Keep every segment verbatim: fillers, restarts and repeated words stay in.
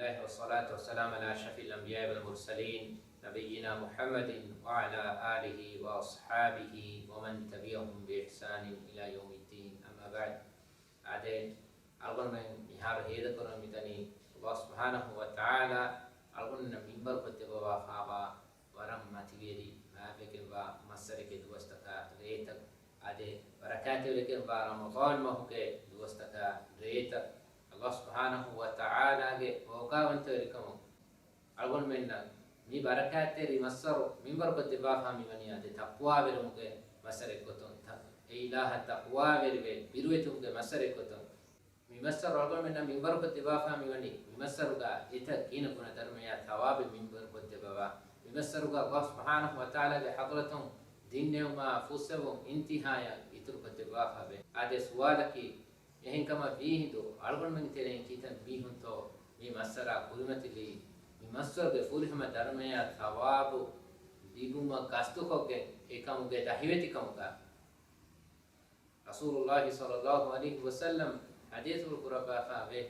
الله والصلاة والسلام على أشرف الأنبياء والمرسلين نبينا محمد وعلى آله وأصحابه ومن تبعهم بإحسان إلى يوم الدين. أما بعد. އާދެ، އަޅުގަނޑުމެން މިހާރު ހޭދަކުރަން މިދަނީ، ﷲ ސުބްޙާނަހޫ ވަތަޢާލާ އަޅުގަނޑުމެންނަށް މިންވަރުކޮށްދެއްވަވާފާވާ ވަރަށް މަތިވެރި މާތްވެގެންވާ މައްސަރެއްގެ ދުވަސްތަކާ ރޭތައް، އާދެ، ބަރަކާތްތެރިވެގެންވާ ރަމަޟާން މަހުގެ ދުވަސްތަކާ ރޭތައް، ﷲ ސުބްޙާނަހޫ ވަތަޢާލާގެ އޯގާވަންތަވެރިކަމުން އަޅުގަނޑުމެންނަށް މި ބަރަކާތްތެރި މައްސަރު މިންވަރުކޮށްދެއްވާފާ މިވަނީ އާދެ، ތަޤްވާވެރިވުމުގެ މައްސަރެއްގޮތުން، ތަ-، އެ އިލާހަށް ތަޤްވާވެރިވެ ބިރުވެތިވުމުގެ މައްސަރެއްގޮތުން. މި މައްސަރު އަޅުގަނޑުމެންނަށް މިންވަރުކޮށްދެއްވާފާ މިވަނީ، މި މައްސަރުގަ އެތައް ގިނަ ގުނަ ދަރުމަޔާ ޘަވާބެއް މިންވަރުކޮށްދެއްވަވާ، މި މައްސަރުގަ ﷲ ސުބްޙާނަހޫ ވަތަޢާލާގެ ޙަޟްރަތުން ދިންނެވުމާ ފުއްސެވުން އިންތިހާޔަށް އިތުރުކޮށްދެއްވާފާވޭ. އާދެ، ސުވާލަކީ، އެހެންކަމަށް ވީހިނދު އަޅުގަނޑުމެންގެ ތެރެއިން ކިތައް މީހުންތޯ މި މައްސަރާ ކުރިމަތިލީ، މި މައްސަރުގެ ފުރިހަމަ ދަރުމަޔާ ޘަވާބު ލިބުމަށް ގަސްތުކޮށްގެން އެކަމުގެ ދަހިވެތިކަމުގަ؟ ރަސޫލުﷲ ޞައްލަﷲ ޢަލައިހި ވަސައްލަމް ޙަދީޘްފުޅު ކުރައްވާފާވޭ،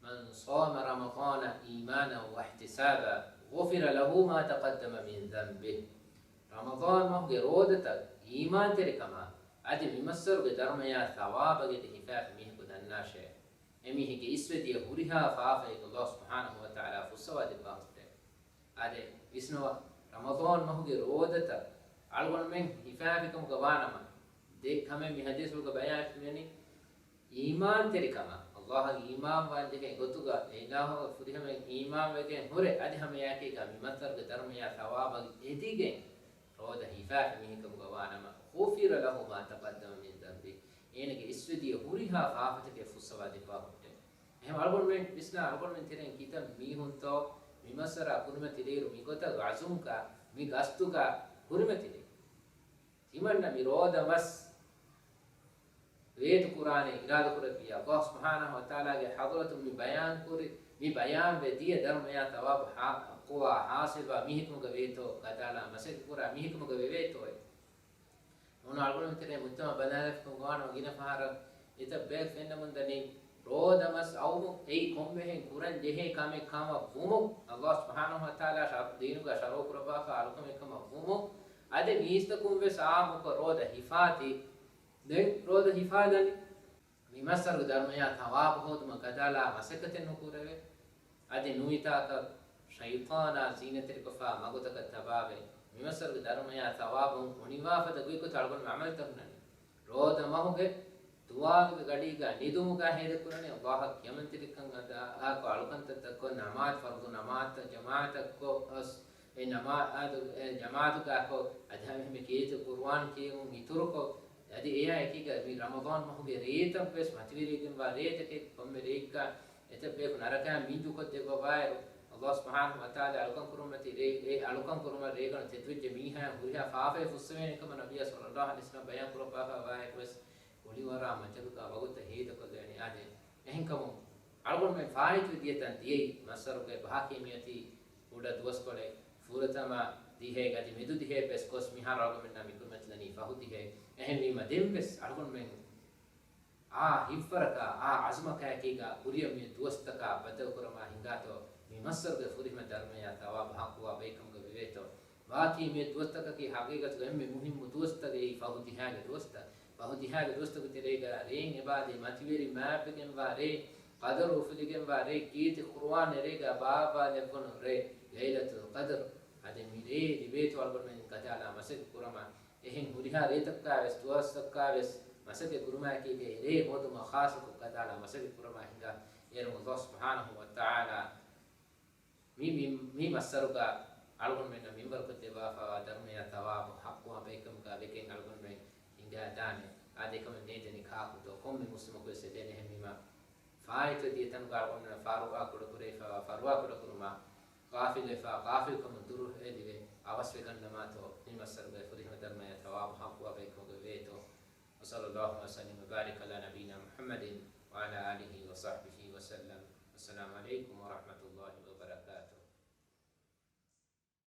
من صام رمضان إيمانا واحتسابا غفر له ما تقدم من ذنبه. ރަމަޟާން މަހުގެ ރޯދަތައް އީމާންތެރިކަމާ އަދި މި މައްސަރުގެ ދަރުމަޔާ ޘަވާބަށް އެދި ހިފާފަ މީހަކު ދަންނާށޭ، އެމީހެއްގެ އިސްވެދިޔަ ހުރިހާ ފާފައެއް ﷲ ސުބްޙާނަހޫ ވަތަޢާލާ ފުއްސަވާ ދެއްވާ ހުއްޓޭ. އާދެ، ވިސްނަވާ، ރަމަޟާން މަހުގެ ރޯދަތައް އަޅުގަނޑުމެން ހިފާފިކަމުގަ ވާނަމަ، ދެ ކަމެއް މި ޙަދީޘްފުޅުގަ ބަޔާންވެފަ މިވަނީ، އީމާންތެރިކަމާ، ﷲ އަށް އީމާންވާން ޖެހޭ ގޮތުގަ، އެ އިލާހުގެ ފުރިހަމައިން އީމާންވެގެން ހުރެ، އަދި ހަމައެއާއެކީގަ މި މައްސަރުގެ ދަރުމަޔާ ޘަވާބަށް އެދިގެން، ރޯދަ ހިފާފި މީހެއްކަމުގަ ވާނަމަ، غفر له ما تقدم من ذنبه، އޭނަގެ އިސްވެދިޔަ ހުރިހާ ފާފަތަކެއް ފުއްސަވާ ދެއްވާ ހުއްޓޭ. އެހެން އަޅުގަނޑުމެން ވިސްނާ، އަޅުގަނޑުމެން ތެރެއިން ކިތައް މީހުންތޯ މި މައްސަރާ ކުރިމަތިލިއިރު މިގޮތަށް ޢަޒުމްގަ، މި ގަސްތުގަ ކުރިމަތިލި؟ ތިމަންނަ މި ރޯދަ މަސް ވޭތުކުރާނެ އިރާދަކުރެއްވިޔާ، ﷲ ސުބްޙާނަހޫ ވަތަޢާލާގެ ޙަޟްރަތުން މި ބަޔާންކުރި، މި ބަޔާންވެ ދިޔަ ދަރުމަޔާ ޘަވާބު ޙާ-، ޙައްޤުވާ ޙާޞިލްވާ މީހެއްކަމުގަ ވޭތޯ، ކަދާލާ މަސައްކަތްކުރާ މީހެއްކަމުގަ ވެވޭތޯއޭ. ނޫން އަޅުގަނޑުމެން ތެރޭ މުޖްތަމަޢަށް ބަލާލަފަކުން ގޮވާނަމަ ގިނަ ފަހަރަށް އެތައް ބަޔަކު ފެންނަމުން ދަނީ، ރޯދަ މަސް އައުމު އެއީ ކޮންމެހެން ކުރަން ޖެހޭ ކަމެއް ކަމަށް ވުމުން، ﷲ ސުބްޙާނަހޫ ވަތަޢާލާ ޝަރު-، ދީނުގަ ޝަރުޢު ކުރައްވާފާ އަޅުކަމެއް ކަމަށް ވުމުން، އަދި މީސްތަކުން ވެސް އާއްމުކޮށް ރޯދަ ހިފާތީ، ދެން ރޯދަ ހިފާލަނީ މި މައްސަރުގެ ދަރުމަޔާ ޘަވާބު ހޯދުމަށް ކަދާލާ މަސައްކަތެއް ނުކުރެވޭ. އަދި ނުވިތާކަށް ޝައިޠާނާ ޒީނަތްތެރިކޮށްފާ މަގުތަކަށް ތަބާވެ، މި މައްސަރުގެ ދަރުމަޔާ ޘަވާބުން އުނިވާފަދަ ގޮތްގޮތަށް އަޅުގަނޑު ޢަމަލުތައް ހުންނަނީ. ރޯދަ މަހުގެ ދުވާލުގެ ގަޑީގަ ނިދުމުގަ ހޭދަކުރަނީ، ﷲ އަށް ކިޔަމަންތެރިކަން އަދާކޮށް، އަޅުކަންތައް ދައްކޮށް، ނަމާދު، ފަރުޟު ނަމާދުތައް ޖަމާޢަތަށްކޮށް އަސް، އެ ނަމާދު، އެ ޖަމާޢަތުގަ ކޮށް، އަދި ހަމަ އެހެންމެ ކީރިތި ޤުރުއާން ކިޔެވުން އިތުރުކޮށް، އަދި އެއާ އެކީގަ މި ރަމަޟާން މަހުގެ ރޭތައް ވެސް މަތިވެރިވެގެންވާ ރޭތަކެއް، ކޮންމެ ރެއެއްގަ އެތައް ބަޔަކު ނަރަކައިން މިންޖުކޮށްދެއްވަވާއިރު، ﷲ ސުބްޙާނަހޫ ވަތަޢާލާ އަޅުކަން ކުރުމަތި ރޭ، އެ އަޅުކަން ކުރުމަށް ރޭގަނޑު ތެދުވެއްޖެ މީހާއަށް ހުރިހާ ފާފައެއް ފުއްސެވޭނެ ކަމަށް ނަބިއްޔާ ޞައްލަﷲ ޢަލައިހި ވަސައްލަމަ ބަޔާން ކުރައްވާފަ ވާއިރު ވެސް ކުޅިވަރާ މަޖަލުގަ ވަގުތަށް ހޭދަކޮށްލެވެނީ. އާދެ، އެހެންކަމުން އަޅުގަނޑުމެން ފާއިތުވެ ދިޔަ ތަން ދިޔައީ މައްސަރުގެ ބާކީ މިއޮތީ ކުޑަ ދުވަސްކޮޅެއް، ފުރަތަމަ ދިހައެއް އަދި މެދު ދިހައެއް ވެސް ގޮސް މިހާރު އަޅުގަނޑުމެންނާ މި ކުރިމަތިލަނީ ފަހު ދިހައެއް. އެހެންވީމަ ދެން ވެސް އަޅުގަނޑުމެން އާ ހިތްވަރަކާ، އާ ޢަޒުމަކާއެކީގަ ކުރިއަށް މި ދުވަސްތަކާ ބައްދަލުކުރަމާ ހިނގާތޯ، މި މައްސަރުގެ ފުރިހަމަ ދަރުމަޔާ ޘަވާބު ޙައްޤުވާ ބައެއްކަމުގަ ވެވޭތޯ. ވާކީ މި ދުވަސްތަކަކީ ޙަޤީޤަތުގަ އެންމެ މުހިއްމު ދުވަސްތަކެއް ފަހު ދިހާގެ ދުވަސްތައް. ފަހު ދިހާގެ ދުވަސްތަކުގެ ތެރޭގަ ރެއިން އެބާދޭ މަތިވެރި މާތްވެގެންވާ ރޭ، ޤަދަރު އުފުލިގެންވާ ރޭ، ކީރިތި ޤުރުއާން އެރޭގަ ބާއްވާލެއްވުނު ރޭ، ލައިލަތުލް ޤަދްރު. އަދި މި ރޭ ލިބޭތޯ އަޅުގަނޑުމެން ކަދާލާ މަސައްކަތް ކުރަމާ، އެހެން ހުރިހާ ރޭތަކާ ވެސް ދުވަސްތަކާ ވެސް މަސައްކަތް ކުރުމާއެކީގައި ރޭ ހޯދުމަށް ޚާއްޞަކޮށް ކަދާލާ މަސައްކަތް ކުރަމާ ހިނގާ. އޭރު ﷲ ސުބްޙާނަހޫ ވަތަޢާލާ މި، މި، މި މައްސަރުގަ އަޅުގަނޑުމެންނަށް މިންވަރުކޮށްދެއްވާފައިވާ ދަރުމަޔާ ޘަވާބު ޙައްޤުވާ ބައެއްކަމުގަ ވެގެން އަޅުގަނޑުމެން ހިނގާދާނެ. އާދެ، އެކަމެއް ނޭދެނީ ކާކުތޯ؟ ކޮންމެ މުސްލިމަކުވެސް އެދޭނެ. އެހެންވީމަ، ފާއިތުވެ ދިޔަ ތަނުގަ އަޅުގަނޑުމެން ފަރުވާ ކުޑަކުރެވިފައިވާ ފަރުވާ ކުޑަކުރުމާ، ޣާފިލުވެފަ، ޣާފިލްކަމުން ދުރުހެލިވެ، އަވަސްވެގަންނަމާތޯ، މި މައްސަރުގައި ފުރިހަމަ ދަރުމަޔާ ޘަވާބު ޙައްޤުވާ ބައެއްކަމުގަ ވެވޭތޯ. وصلى الله وسلم وبارك على نبينا محمد وعلى آله وصحبه وسلم. السلام عليكم